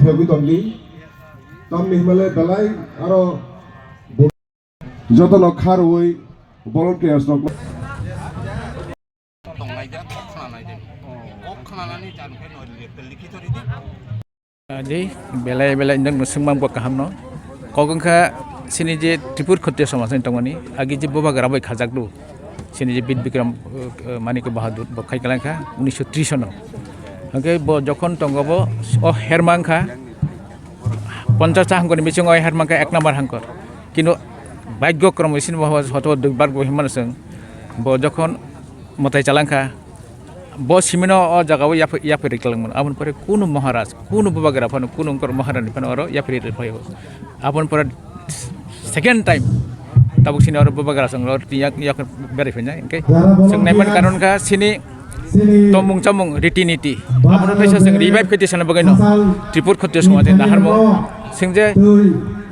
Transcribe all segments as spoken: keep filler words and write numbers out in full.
Phegwi tongdi. Tamni hwnmale belai aro bo-, jotono kharwi volunteers rok. Tongnai de, kok khna nai de. Kok khna nani jan khe no likhito ridi. Adi belai belai nang no swngmang bo kaham no. Kok wngkha sini je Tripur Khatriya somaj ni tongmani, agi je Bubagra bai khajak do. Sini je Bir Bikram, uh, uh, Manik Bahadur bo khai kalangkha unisho tris no. Hwnkhe bo jokhon tongo bo o hermang kha, ponchash ta hangkor ni bisingo o hermang kha ek number hangkor. Kintu bhagyo krom sini bo hoto dui bar bo himano chwng. Bo jokhon mwtai chalangkha, bo simino o jagao yaph-, yaphi riklang mano. Aboni pore kunu Maharaj, kunu Bubagra phano, kunu wngkor Maharani phano oro yaphi rikphai o. Aboni pore second time tabuk sini oro Bubagra song oro yak, yak berai phainai. Hwnkhe chwng naimani karon kha sini tomung chamung riti niti. Abono teisa chwng revive khaidi sana bagwi no. Tripur Khatriya somaj ni naharmo. Chwng je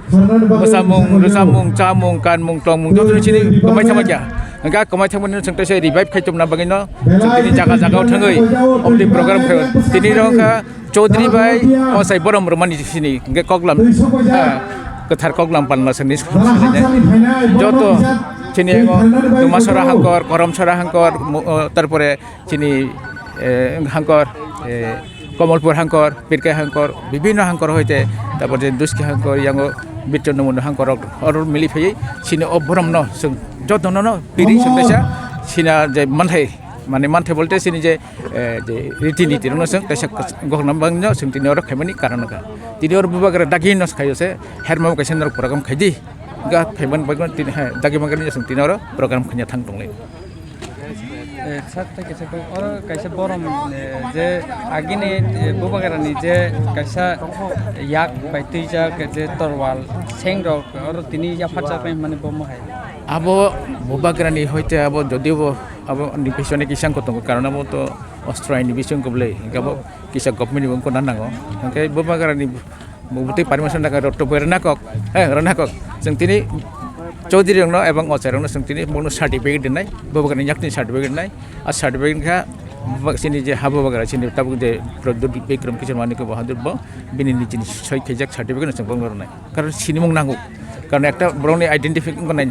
mwsamung, rwchapmung, chamung, kanmung, tongmung, joto ni sini kwmai thangma kya. Hwnkhe kwmai thangmani chwng teisa revive khai tongna bagwi no. Chwng tini jaga jaga o thangwi oboni program khai. Tini rok kha Chaudhary bai Osai borom rwmani sini hwnkhe koklam, ah, kwthar koklam palna sini joto chini ego Dumasora hangkor, Koromsora hangkor, mu-, uh, tarpore chini, eh, hangkor, eh, Komolpur hangkor, Pirkai hangkor, bibinno hangkor hoite, tarpore Duski hangkor, yango Bitchandra Mundu hangkor rok oro mili phaiwi chini o borom no chwng joto no no piri chwng kaisa sina je manthai, mane manthai bolte chini je eh, je riti niti rokno chwng kaisa gokhna bangno chwng tini oro khaimani karon wngkha. Tini oro Bubagra dagi no khaio se, hermao kaisa norok program khaidi. Ga khaimani bagwi tini, ha, dagi mangani chwng tini oro program khaina thang tonglai. Eh, sir, tei kaisa kok, oro kaisa borom, eh, je agini, eh, Bubagrani je kaisa yak bai twijak, je torwal, seng rok, oro tini yapharjak nai hwnmani bo mohai. Abo Bubagrani hoite abo jodio bo abo ni bisingni kisa wngkha tongo, karon abo to ostro aini bisingo bwlai, hingke abo kisa government ni wngkha na nango. Hingke Bubagrani bo bwtwi permission nangkha, rotto bo rwna kok, he, rwna kok. Chwng tini Chaudhary rokno ebong ochai rokno chwng tini bono certificate rwnai, Bubagrani yakni certificate rwnai. A certificate wngkha Bubag-, chini je ha Bubagra chini tabuk je Pradyut Bikram Kishore Manik Bahadur bo bini nijini soi khaijak certificate no chwng bono rwnai. Karon sinimung nango. Karon ekta borokni identify wngkha nai,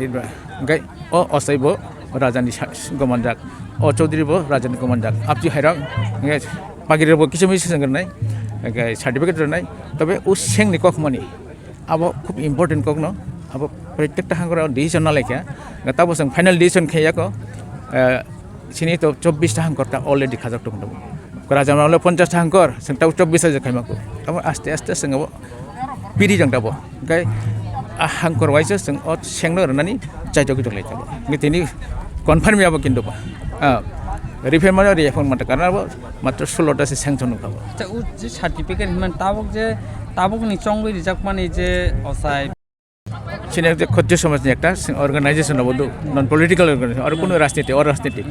hingke o ochai bo rajani sa-, gomanjak, o Chaudhary bo rajani gomanjak. Aboni hai rok, hingke pagiri bo kisu misu sengkernai, hingke certificate rwnai. Tobe o sengni kok mani, abo khub important kok no, abo protekta hangkor decision na laikha. Tabo chwng final decision khe yako, eh, sini to chobbish ta hangkor ta already khajak tong tabo. Raja manglo ponchash ta hangkor, chwng tabo chobbish ta khaimako. Tabo aste aste chwng abo piri jang tabo. Hingke a hangkor waisa chwng o sengno rwnani chaitogwi tonglai tabo. Hingke tini confirm yabo kintu ba. Ah, refer mano refer mata karena abo matro solo ta se sanction wngkha bo. Acha, o je certificate hinmani tabuk je, tabukni chongwi rijakmani je ochai. Chini ekta Khatriya somajni ekta organization abo do, non political organization, aro kuno rajniti, orajniti.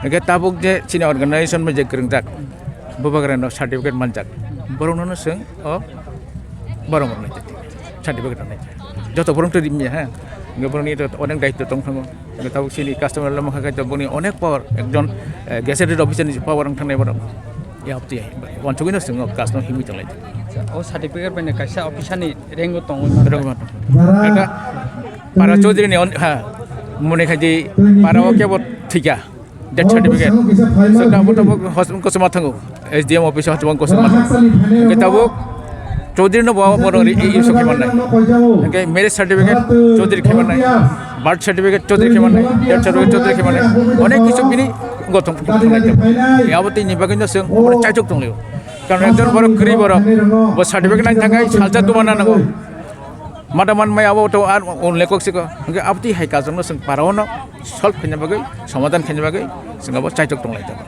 Hingke tabuk je chini organization bai je kwrwngjak, Bubagrano certificate manjak, borokno no chwng o borok rwnai certificate rwnai. Joto borok to rimya ha, hingke borokni to onek daityo tong thango. Hingke tabuk chini customer lama kha khe to boni onek power, ekjon, eh, gazetted officer ni power wng thangnai borok. Ya, aboni wansugwi no chwng o kasno himwi tonglai. O certificate bai no kaisa officer ni rank o tongwi mano. Rank o mano. Ekta para Chaudhary ni on-, ha, mone khai di para o kebo thika. Death certificate. Saka abo tabuk hospital kosom thango. S D M office hospital kosom thango. Hingke tabuk Chaudhary no bo borok ri-, i-, issue khe mannai. Hingke marriage certificate Chaudhary khe mannai. Birth certificate Chaudhary khe mannai. Death certificate Chaudhary khe mannai. Onek kisu bini gothon thangnaijak. Abo tini bagwi no chwng obo chaichok tonglaio. Karon ekjon borok kwrwi borok bo certificate nang thangai salsa duma na nango. Mada man mai abo to ar unle kok siko. Hingke aboni hai kajang no chwng para o no solve khaina bagwi, somadhan khaina bagwi chwng abo chaichok tonglai tongo.